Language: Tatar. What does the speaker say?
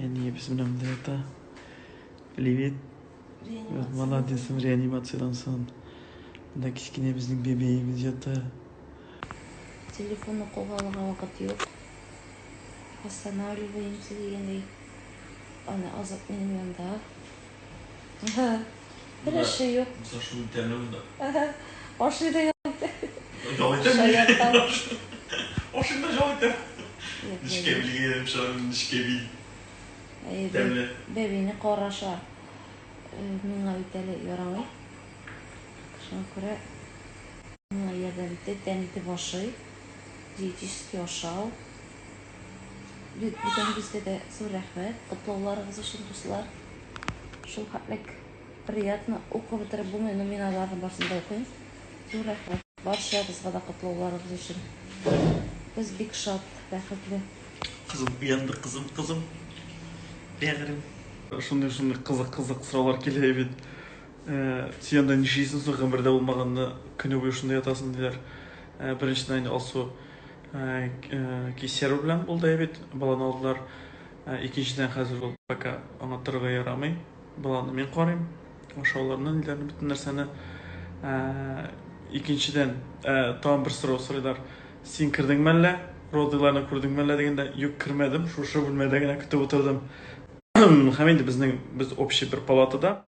Әниебез менә монда ята. Привет. Молодец, реанимациядән соң. Монда кечкенә безнең бәбәебез ята. Телефонны кулга алырга вакыт юк. Восстанавливаемся дигәндәй. Аны Азат минем янда. Бер эше юк. Мисал шундый тәмле монда. Ашый да ял итә. Ял итәм. Шаяртам. Ашыйм да ял итәм. Нечкә билгә әйләнеп чыгам, нечкә бил. Тәмле. Бәбине караша. Миңа бит әле ярамый. Шуңа күрә миңа ярдәм итә, тәм итеп ашый. Диетический ашау. Бөтенегезгә дә зур рәхмәт котлауларыгыз өчен, дуслар. Шул хәтлек приятно, укып бетереп булмый, но мин аларның барысын да укыйм. Зур рәхмәт барчагызга да котлауларыгыз өчен. Без бик шат, бәхетле. Кызым уянды, кызым, кызым. Бәгырем. Шундый-шундый кызык-кызык сораулар килә бит. Син анда нишлисең соң, гомердә булмаганны, көне буе шунда ятасың, диләр. Беренчедән инде Алсу кесарево белән булды бит, баланы алдылар. Икенчедән, хәзер ул пока аңа торырга ярамый. Баланы мин карыйм, ашауларны, ниләрне, бөтен нәрсәне. Икенчедән, тагын бер сорау сорыйлар. Син кердеңме әллә? Родыларны күрдеңме әллә дигәндә, юк, кермәдем, шушы бүлмәдә генә көтеп утырдым. Һәм инде безнең без общий бер палатада.